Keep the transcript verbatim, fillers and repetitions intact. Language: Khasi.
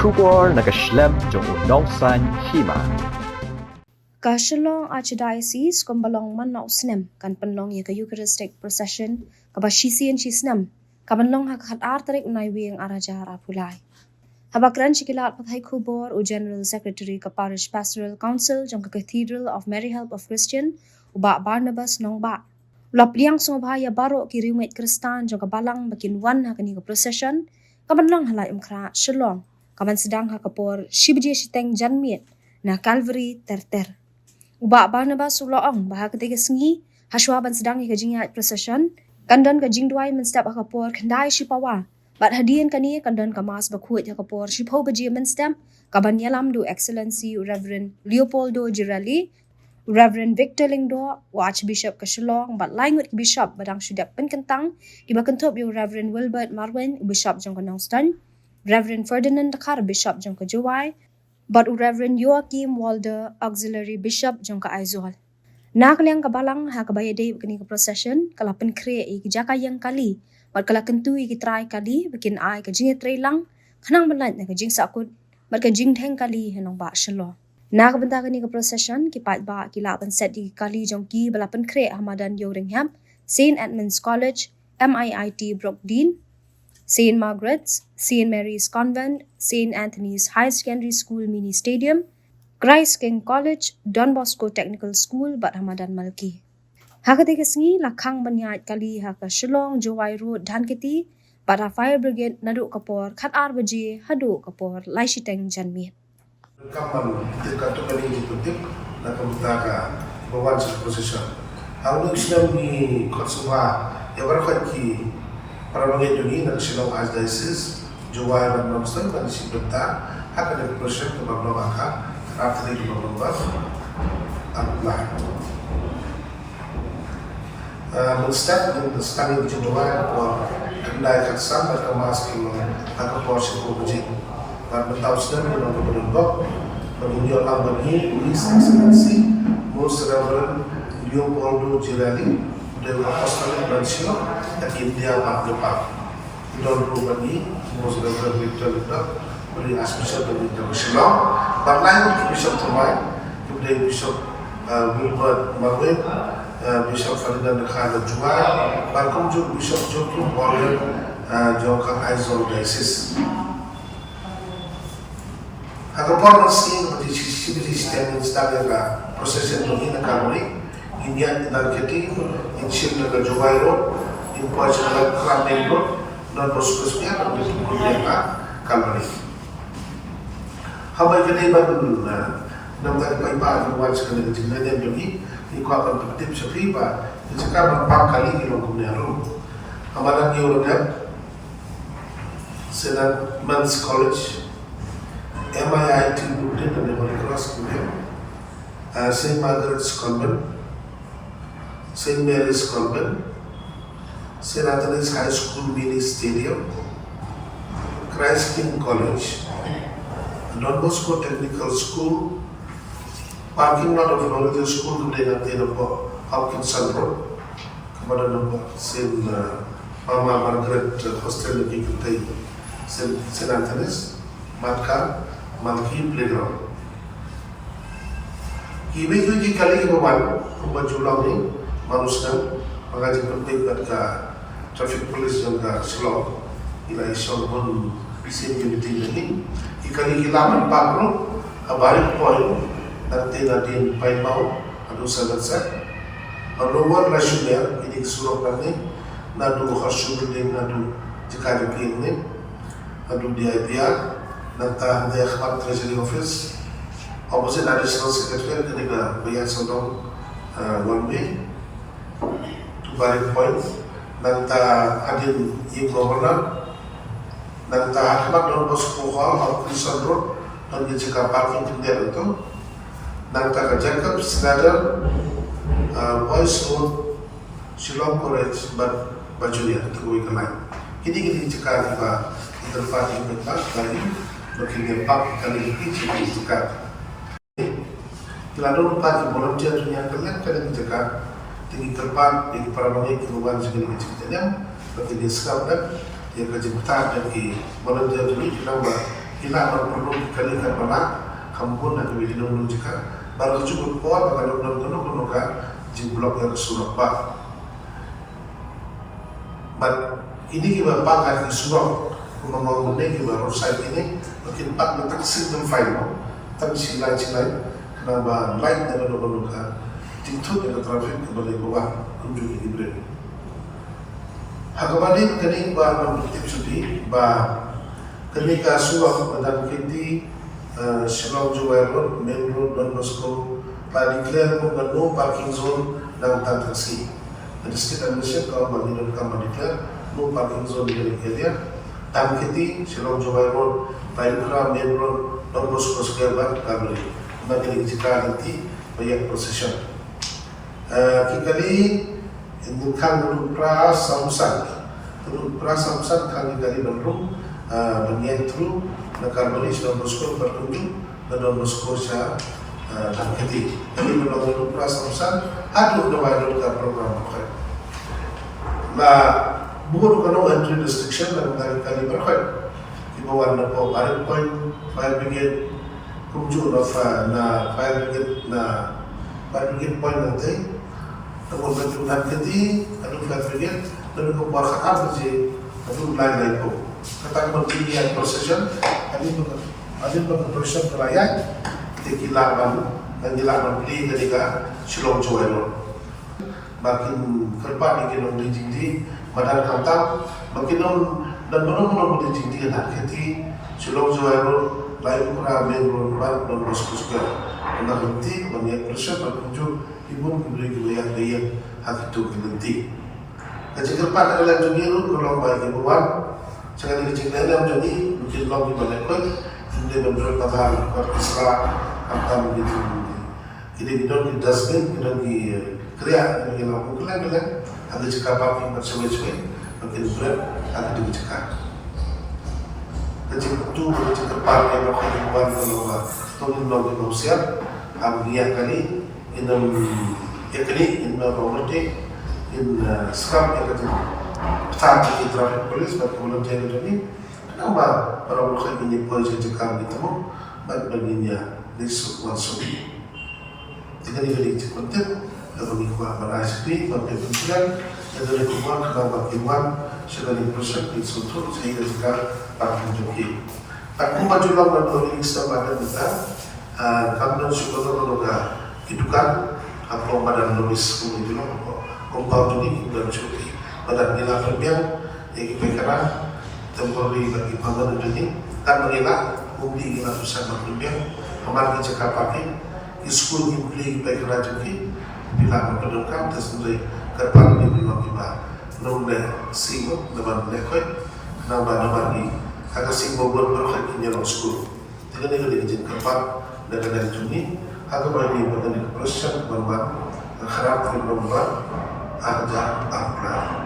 Khubor na ka shlem jong u nongsan hima. Ka Shillong Archdiocese kumba long man la u snem kan pynlong ïa ka Eucharistic Procession kaba shisien shi snem, kaban long ha ka khatar tarik u Naiwieng arhajar arphew lai. Haba kren sha ki lad pathai khubor u General Secretary ka Parish Pastoral Council jong ka Cathedral of Mary Help of Christian, u Bah Barnabas Nongbah, u la pdiang sngewbha ïa baroh ki riewngeit Khristan jong ka balang ba kin wan ha kane ka procession kaban long ha Laitumkhrah, Shillong, kaban sdang ha ka por shi baje shiteng janmiet na Calvary Terter. U Bah Barnabas u la ong ba ha katei ka sngi, hashwa ban sdang ïa ka jingïaid procession, kan don ka jingduwai mynstep ha ka por khyndai shi pawa. Bad hadien kane kan don ka Mass bakhuid ha ka por shiphew baje mynstep, kaban ïalam da u Excellency u Reverend Leopoldo Girelli, u Reverend Victor Lyngdoh, u Archbishop ka Shillong, bad lai ngut ki bishop ba dang shu dep pynkyntang, kiba kynthup ïa u Reverend Wilbert Marwein, u Bishop jong ka Nongstoiñ, Reverend Ferdinand Dkhar, Bishop jong ka Jowai, bad u Reverend Joachim Walder, Auxiliary Bishop jong ka Aizawl. Na ka liang ka balang, ha kaba ïadei bad kane ka procession, ka la pynkhreh ïa ki jaka ïeng kali bad ka la kyntu ïa ki trai kali ba kin ai ka jingïatreilang khnang ban lait na ka jingsahkut bad ka jingdheng kali ha nongbah Shillong. Na ka bynta kane ka procession, ki paidbah ki lah ban set ïa ki kali jong ki ba la pynkhreh ha madan Ïewrynghep, Saint Edmund's College, M I I T Brookdean, Saint Margaret's, Saint Mary's Convent, Saint Anthony's Higher Secondary School Mini Stadium, Christ King College, Don Bosco Technical School bad ha madan Malki. Ha katei ka sngi la khang ban ïaid kali ha ka Shillong Jowai Road, Dhankheti, bad ha Fire Brigade naduh ka por khatar baje haduh ka por lai shiteng janmiet. Kam ban tip katto katne jingpyntip na ka bynta kiba wan sha ka procession. Ha une u snem ngi khot sngewbha ïa baroh ki para bangeit jong ngi na ka Shillong Archdiocese, Jowai bad Nongstoiñ ban shim bynta ha kane ka procession kaba long ha ka khatar tarik November. Mynstep ngin sdang ïa ka jingduwai ha ka por khyndai khatsan bad ka Mass kan long ha ka por shiphew baje. Bad mynta u snem ngin long kaba donbok bad ngin ïoh lang bad ngi u His Excellency Most Reverend Leopoldo Girelli, u dei u Apostolic Nuncio ha ka India bad Nepal. Don ruh bad ngi Most Reverend Victor Lyngdoh, u dei Archbishop jong ka Shillong, bad lai ngut ki bishop thymmai, kiba dei Bishop, eh, Wilbert Marwein, eh, Bishop Ferdinand Dkhar na Jowai, bad kumjuh Bishop Joachim Walder, eh, jong ka Aizawl Diocese. Ha ka por mynsngi, kaba dei shi, shi baje shiteng, ngin sdang ïa ka procession jong ngi na Calvary. Ngin ïaid na Dhankheti, ngin shim na ka Jowai Road, ngin poi sha ka Khrah Main Road, Don Bosco Square, ngin pynkup ïa ka Calvary. Haba ïa kane ban, eh, namar ki paidbah ki wan sha kane ka jingïaid jong ngi, ngi kwah ban pyntip sha phi ba ki jaka ban park kali ki long kumne ruh. Ha madan Ïewrynghep, Saint Edmund's College, M I I T Brooklyn and Holy Cross Brooklyn, uh, Saint Margaret's Convent, Saint Mary's Convent, Saint Anthony's High School Mini Stadium, Christ King College, Don Bosco Technical School, parking lot of Lorraine School, kaba dei na Hopkinson Road, kaba don hapoh Saint, uh, Mama Margaret, uh, Hostel, na ki kynthei Saint, Saint Anthony's, bad ka Malki Playground. Kiwei kiwei ki kali kiba wan, kumba ju long hi man u snem, ba ka jingpynbeit bad ka Traffic Police jong ka Shillong, ngi la ïashong bun sien ki meeting jong ngi. Ki kali ki lah ban park ruh ha Barik Point, nangtei na dien Pine Mount haduh Somerset. Ha Lower Rashmere, kine ki surok nangne, naduh Horseshoe Building haduh jaka jong ki hangne, haduh D I P R, nangta hynda ïa khmat Treasury Office, opposite Additional Secretariat, kane kaba ïaid sawdong, eh, one way. Barik Point, nangta hadien ïing Governor, nangta ha khmat Don Bosco Hall, Hopkinson Road, don ki jaka parking khyndiat hangto. Nangta ka Jacob's Ladder, uh, Boys Road, Shillong College, bad Bajuria, kata kawei ka line. Kine, kine ki jaka kiba ki kyrpad ïa ki paidbah, ba kin ïa park kali ki jaka. Ki la don pat ki volunteer jong ngi ha kylleng kylleng ki jaka. Te ngi kyrpad ïa ki para bangeit kiba wan sha kane ka jingïaid lynti ba kin ïa sngap bha ïa ka jingbatai jong ki volunteer jong ngi, khnang ba Ki lah ban pynrung ki kali katba lah, kham bun na kaba ïadei nongkyndong jaka, bad ka juh ka por ba ka dang don kano kano ka jingblock ïa ka surok ba. Bad kine kiba pang ha ki surok, kumba nga ong mynne kiba roadside kine, ba kin pang na tang single file mo, tang shi lane shi lane, khnang ba lait na kano kano ka jingthut ïa ka traffic kaba leh ba wan kumjuh ïa ki briew. Ha kaba dei kane ba ngan pyntip shuh ba kane ka surok ba Dhankheti, eh, Shillong Jowai Road, Main Road, Don Bosco, la declare kum ka no parking zone na bynta taxi. Ka District Administration ka ong ba ngi donkam ban declare no parking zone ïa kane ka area. Dhankheti, Shillong Jowai Road, Paikhra, Main Road, Don Bosco Square bad Kalbari. Ba kine ki jaka lynti ba ïa procession. Eh, ki kali, ngi khang naduh phra saw san. Naduh phra saw san khang ki kali ban rung, eh, ban ïaid through na Kalbari sha Don Bosco bad kumjuh na Don Bosco sha, eh, Dhankheti. Kali ban rung naduh phra saw san haduh ba wan ka program ba khot. La buh ruh kano entry restriction na ka bynta ki kali ba khot. Kiba wan napoh Baring Point, Fire Brigade, kumjuh na fa-, na Fire Brigade, na Fire Brigade Point na tei. Napoh Dhankheti, haduh Fire Brigade, naduh ka por khatar baje haduh lai laiphew. Kata ka ban ïa procession, hadien ba ka, hadien ba ka procession ka la ïaid, te ki lah ban, ki lah ban plie kane ka Shillong Jowai Road. Ba kin kyrpad ïa ki nongdie jingdie madan khamtam, ba kin ym don mano mano ba dien jingdie ha Dhankheti, Shillong Jowai Road, Paikhra, Main Road bad Don Bosco Square. Ynda ka lynti ban ïa pressure bad kumjuh ki bun ki briew kiba ïaid ba ïeng ha kito ki lynti. Ka jingkyrpad na ka liang jong ngi ruh ka long ba kiba wan sha kane ka jingïalam jong ngi ba kin long kiba lehkhuid, kin dei ban rit pathar bad ki sla khamtam ki jingdie. Ki dei ki don ki dustbin, ki don ki, eh, kriah, ki don ki long kylleng kylleng ha ki jaka parking bad shawei shawei ba kin bret ha ki don ki jaka. Ka jingkyntu bad ka jingkyrpad ïa baroh ki wan ka long ba to ngin long kiba husiar ha ba ngi ïaid kane, ngin ym ïaid kane, ngin ym ïaid kane, ngin, eh, skhem ïa ka jingpynbeit ki traffic police bad ki volunteer ka jong ngi. Namar ba baroh ki ngi poi sha jaka ba ngi tymmen bad ba ngin ïa leit suk wan suk. Te kane ka dei ka jingpyntip kaba ngi kwah ban ai sha phi, ban pynpyntip ïa kane ka khubor khnang ba kin wan sha kane ka pyrshah, kin sngewthuh sha ïa ka jaka parking jong ki. Bad kumba ju long naduh ïa ki snem ba dang mynta, ah, kam don shuh kano kano ka ki dukan hapoh madan Lowes, kumba ju long hapoh compound jong ngi, kim don shuh ki. Bad ngi la pynbiang ïa ki paikara temporary bad ki permanent jong ngi. Katba ngi lah, kumne ngi la pynshai ban pynbiang, namar ki jaka parking, ki skul, ki pule ki paikara jong ki, phi lah ban pyndonkam, te hynrei kyrpad ïa phi, phi long kiba nym lehse mo, nym ban lehkhuid, namar, namar ki, ha ka sngi ba bud baroh kin ïa long skul. Te kane ka dei ka jingkyrpad na ka liang jong ngi, ha kaba ïadei bad kane ka procession kaban wan, ka khyndai tarik November, ar hajar arphew lai.